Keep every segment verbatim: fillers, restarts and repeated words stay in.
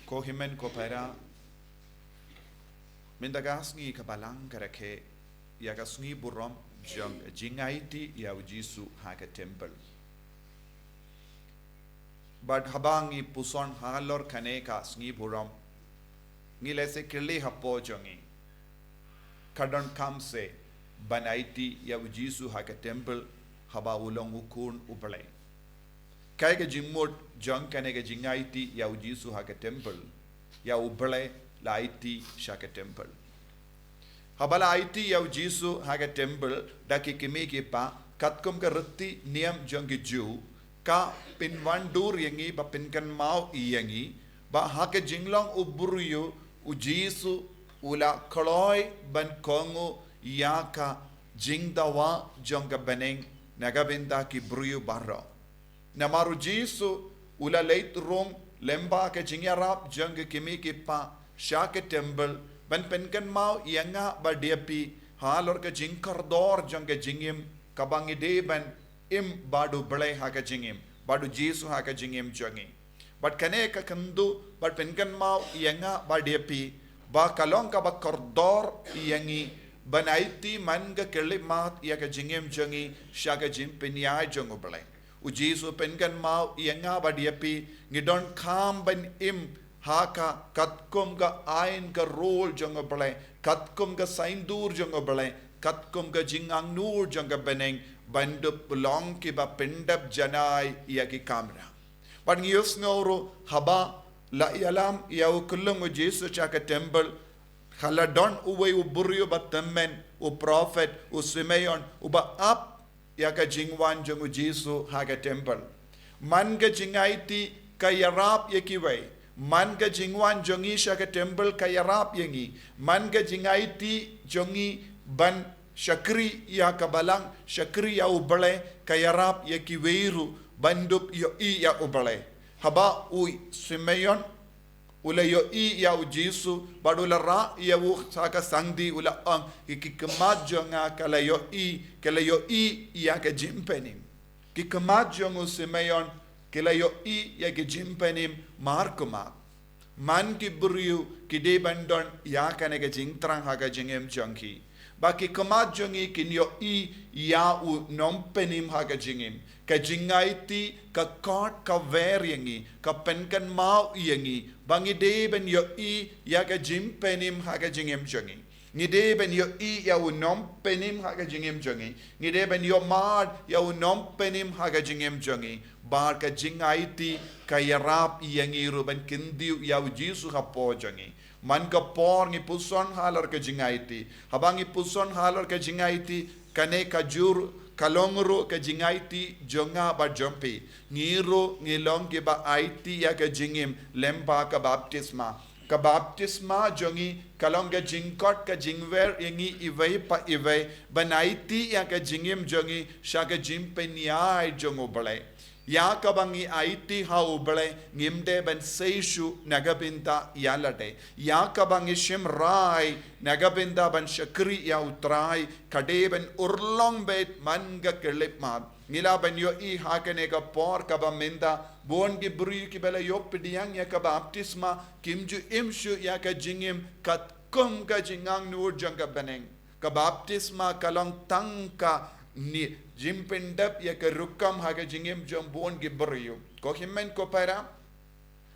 Ko hynmen ko para, mynta ka sngi ka Balang ka rakhe ïa ka sngi burom jong ka jingaiti ïa u Jisu ha ka temple. Bad haba ngi puson halor kane ka sngi burom, ngi lehse kylli hapoh jong ngi, ka donkam se ban aiti ïa u Jisu ha ka temple haba u long u Khun u Blei? Kaei ka jingmut jong kane ka jingaiti ïa u Jisu ha ka temple, ïa u Blei la aiti sha ka temple. Haba la aiti ïa u Jisu ha ka temple da ki kmie ki kpa, katkum ka riti niam jong ki Jiw, ka pynwandur ïa ngi ba pynkynmaw ïa ngi ba ha ka jinglong u briew, u Jisu u la kloi ban kohnguh ïa ka jingdawa jong ka bneng na ka bynta ki briew baroh. Namar u Jisu u la leit rung lyngba ka jingïarap jong ki kmie ki kpa sha ka temple ban pynkynmaw ïa nga bad ïa phi halor ka jingkordor jong ka jingim kaba ngi dei ban im bad u Blei ha ka jingim, bad u Jisu ha ka jingim jong ngi. Bad kane ka kynduh bad pynkynmaw ïa nga bad ïa phi ba ka long kaba kordor ïa ngi ban aiti man ka khyllipmat ïa ka jingim jong ngi sha ka jingpynïaid jong u Blei. U Jisu pynkynmaw ïa nga bad ïa phi, ngi donkam ban im ha ka katkum ka aiñ ka rule jong u Blei, katkum ka saiñdur jong u Blei, katkum ka jingangnud jong ka bneng, ban dup long kiba pyndep janai ïa ki kamra. Bad ngi ïohsngew ruh haba la ïalam ïa u khyllung u Jisu sha ka temple, ka la don uwei u briew ba tymmen, u prophet, u Simeon, uba ap ïa ka jingwan jong u Jisu ha ka temple. Man ka jingaiti ka ïarap ïa kiwei. Man ka jingwan jong ngi sha ka temple ka ïarap ïa ngi. Man ka jingaiti jong ngi ban shakri ïa ka Balang, shakri ïa u Blei, ka ïarap ïa kiwei ruh ban dup ïohi ïa u Blei. Haba u Simeon u la ïohi ïa u Jisu bad u la rah ïa u sha ka sangdi, u la ong, ki, ki khmat jong nga ka la ïohi, ka la ïohi ïa ka jingpynim. Ki khmat jong u Simeon ki la ïohi ïa ka jingpynim markhmat. Man ki briew ki dei ban don ïa kane ka jingthrang ha ka jingim jong ki, ba ki khmat jong ngi kin ïohi ïa u nongpynim ha ka jingim. Ka jingaiti ka khot ka wer ïa ngi, ka pynkynmaw ïa ngi ba ngi dei ban ïohi ïa ka jingpynim ha ka jingim jong ngi. Ngi dei ban ïohi ïa u nongpynim ha ka jingim jong ngi. Ngi dei ban ïohmad ïa u nongpynim ha ka jingim jong ngi. Bad ka jingaiti ka ïarap ïa ngi ruh ban kyntiew ïa u Jisu hapoh jong ngi. Man ka por ngi puson halor ka jingaiti. Haba ngi puson halor ka jingaiti, kane ka jur ka long ruh ka jingaiti jong nga bad jong phi. Ngi ruh ngi long kiba aiti ïa ka jingim lyngba ka baptisma. Ka baptisma jong ngi ka long ka jingkhot ka jingwer ïa ngi iwei pa iwei ban aiti ïa ka jingim jong ngi sha ka jingpynïaid jong u Blei. Ïa kaba ngi aiti ha u Blei ngim dei ban sei shuh na ka bynta ïa lade. Ïa kaba ngi shim rai na ka bynta ban shakri ïa u Trai ka dei ban urlong beit man ka khyllipmat. Ngi lah ban ïohi ha kane ka por kaba mynta, bun ki briew kiba la ïoh pdiang ïa ka baptisma kim ju im shuh ïa ka jingim katkum ka jingangnud jong ka bneng. Ka baptisma ka long tang ka ni jingpyndep ïa ka rukom ha ka jingim jong bun ki briew. Ko hynmen ko para,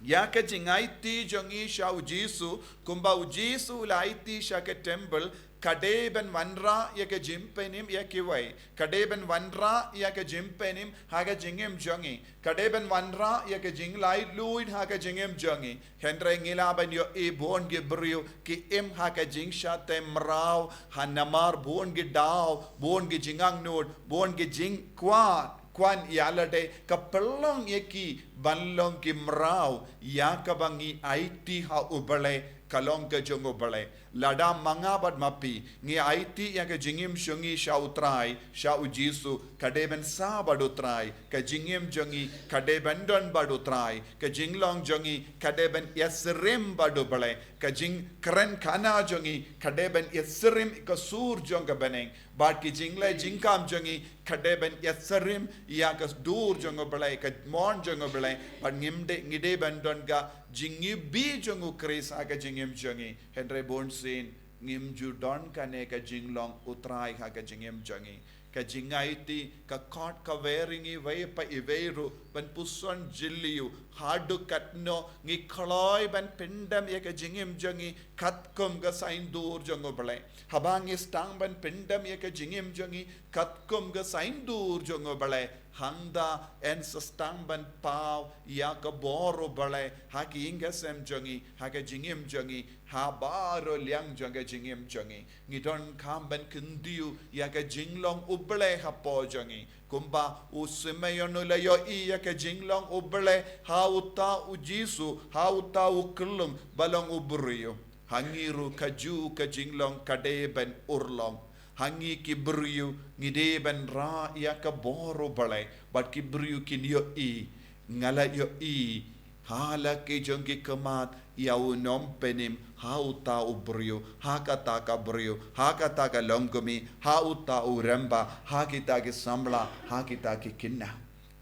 ïa ka jingaiti jong ngi sha u Jisu, kumba u Jisu u la aiti sha ka temple, ka dei ban wanrah ïa ka jingpynim ïa kiwei. Ka dei ban wanrah ïa ka jingpynim ha ka jingim jong ngi. Ka dei ban wanrah ïa ka jinglaitluid ha ka jingim jong ngi. Hynrei ngi lah ban ïohi bun ki briew ki im ha ka jingshah tei mraw, ha namar bun ki daw, bun ki jingangnud, bun ki jingkwah, kwah ïa lade ka pynlong ïa ki ban long ki mraw ïa kaba ngi aiti ha u Blei ka long ka jong U Blei. Lada ma nga bad ma phi ngi aiti ïa ka jingim jong ngi sha U Trai, sha U Jisu, ka dei ban sah bad U Trai. Ka jingim jong ngi ka dei ban don bad U Trai. Ka jinglong jong ngi ka dei ban ïasyriem bad U Blei. Ka jingkren khana jong ngi ka dei ban ïasyriem ïa ka sur jong ka bneng. Bad ki jingleh jingkam jong ngi ka dei ban ïasyriem ïa ka dur jong U Blei, ka mon jong U Blei. Bad ngim dei, ngi dei ban don ka jingiwbih jong U Khrist ha ka jingim jong ngi. Hynrei bunsien ngim ju don kane ka jinglong U Trai ha ka jingim jong ngi. Ka jingaiti ka khot ka wer ïa ngi iwei pa iwei ruh ban puson jylliew haduh katno ngi kloi ban pyndem ïa ka jingim jong ngi katkum ka saiñdur jong U Blei. Haba ngi sdang ban pyndem ïa ka jingim jong ngi katkum ka saiñdur jong U Blei, hangta yn sa sdang ban paw ïa ka bor U Blei ha ka ïing ka sem jong ngi, ha ka jingim jong ngi, ha baroh liang jong ka jingim jong ngi. Ngi donkam ban kyntiew ïa ka jinglong U Blei hapoh jong ngi. Kumba u Simeon u la ïohi ïa ka jinglong U Blei ha uta U Jisu, ha uta u khyllung ba long u briew. Ha ngi ruh kajuh ka jinglong ka dei ban urlong. Ha ngi ki briew ngi dei ban rah ïa ka bor U Blei, bad ki briew kin ïohi, nga la ïohi ha la ki jong ki khmat ïa U Nongpynim ha uta u briew, ha kata ka briew, ha kata ka longkmie, ha uta u rangbah, ha kita ki samla, ha kita ki khynnah.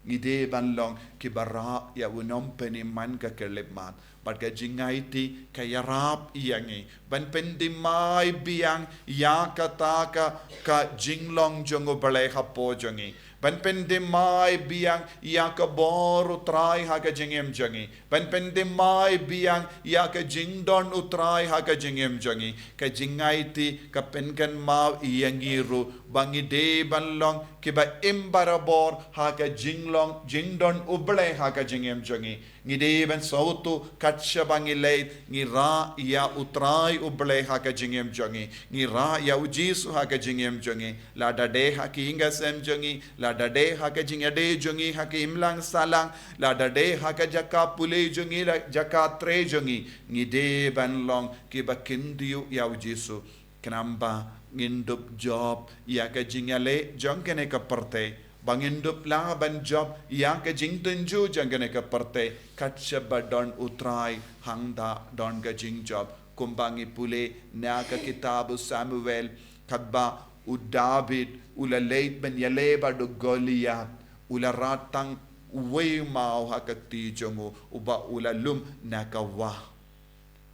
Ngi dei ban long kiba rah ïa U Nongpynim man ka khyllipmat. Bad ka jingaiti ka ïarap ïa ngi ban pynthymmai biang ïa kata ka, ka jinglong jong U Blei hapoh jong ngi. Ban pynthymmai biang ïa ka bor U Trai ha ka jingim jong ngi. Ban pynthymmai biang ïa ka jingdon U Trai ha ka jingim jong ngi. Ka jingaiti ka pynkynmaw ïa ngi ruh ba ngi dei ban long kiba im barabor ha ka jinglong jingdon U Blei ha ka jingim jong ngi. Ngi dei ban sngewthuh kat shaba ngi leit, ngi rah ïa U Trai U Blei ha ka jingim jong ngi. Ngi rah ïa U Jisu ha ka jingim jong ngi. Lada dei ha ka ïing ka sem jong ngi, lada dei ha ka jingïadei jong ngi ha ka imlang sahlang, lada dei ha ka jaka pule jong ngi, la jaka trei jong ngi, ngi dei ban long kiba kyntiew ïa U Jisu. Khnang ba ngin dup jop ïa ka jingïaleh jong kane ka pyrthei, ba ngin dup lah ban jop ïa ka jingtynjuh jong kane ka pyrthei, kat shaba don U Trai hangta don ka jingjop. Kumba ngi pule na ka kitab u Samuel, katba u David u la leit ban ïaleh bad u Goliath, u la rat tang uwei u maw ha ka kti jong u, uba u la lum na ka wah.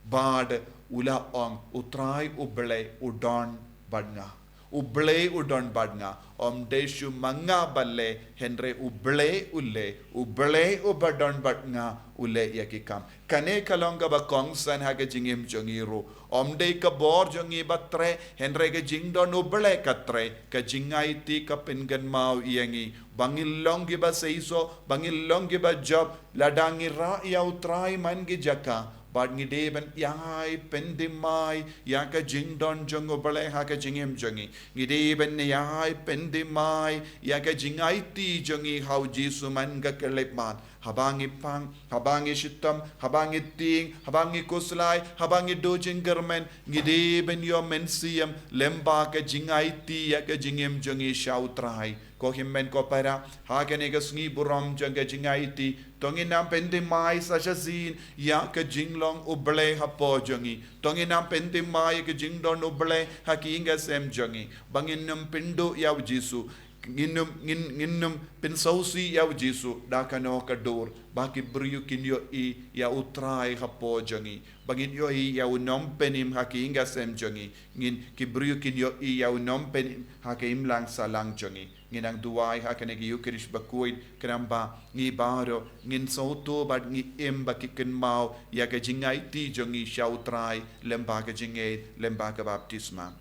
Bad u la ong, U Trai U Blei u don bad nga. U Blei u don bad nga. Ym dei shuh ma nga balei, hynrei U Blei u leh, U Blei uba don bad nga u leh ïa ki kam. Kane ka long kaba kongsan ha ka jingim jong ngi ruh. Ym dei ka bor jong ngi ba treh, hynrei ka jingdon U Blei ka treh. Ka jingaiti ka pynkynmaw ïa ngi ba ngin long kiba seisoh, ba ngin long kiba jop, lada ngi rah ïa U Trai man ki jaka, bad ngi dei ban ïai pynthymmai ïa ka jingdon jong U Blei ha ka jingim jong ngi. Ngi dei ban ïai pynthymmai ïa ka jingaiti jong ngi ha U Jisu man ka khyllipmat. Haba ngi pang, haba ngi shitom, haba ngi tieng, haba ngi khuslai, haba ngi duh jingkyrmen, ngi dei ban ïoh mynsiem lyngba ka jingaiti ïa ka jingim jong ngi sha U Trai. Ko hynmen ko para, ha kane ka sngi burom jong ka jingaiti, to ngin ym pynthymmai sa shisien ïa ka jinglong U Blei hapoh jong ngi. To ngin ym pynthymmai ïa ka jingdon U Blei ha ka ïing ka sem jong ngi. Ba ngin ym pynduh ïa U Jisu. Ngin ym, ngin, ngin ym pynsngewsih ïa U Jisu da kano ka dur. Ba ki briew kin ïohi ïa U Trai hapoh jong ngi. Ba ngin ïohi ïa U Nongpynim ha ka ïing ka sem jong ngi. Ngin, ki briew kin ïohi ïa U Nongpynim ha ka imlang sahlang jong ngi. Ngin nang duwai ha kane ka Ïukharist bakhuid, khnang ba ngi baroh ngin sngewthuh bad ngi im bad ngi kynmaw ïa ka jingaiti jong ngi sha U Trai lyngba ka jingngeit, lyngba ka baptisma.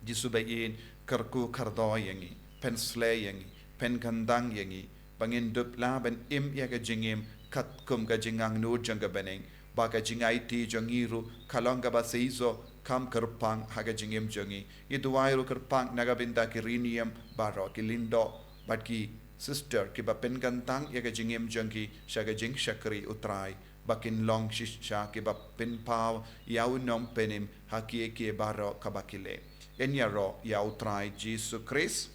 Jisu ba ïeit, kyrkhu kyrdoh ïa ngi, pynsleh ïa ngi, pynkyndang ïa ngi, ba ngin dup lah ban im ïa ka jingim katkum ka jingangnud jong ka bneng, ba ka jingaiti jong ngi ruh ka long kaba seisoh, kam kyrpang ha ka jingim jong ngi. Ngi duwai ruh kyrpang na ka bynta ki riewniam baroh, ki lyngdoh bad ki sister kiba pynkyndang ïa ka jingim jong ki sha ka jingshakri U Trai. ba kin long shisha kiba pynpaw ïa u nongpynim ha kiei kiei baroh kaba ki leh. Yn ïaroh ïa U Trai Jisu Khrist.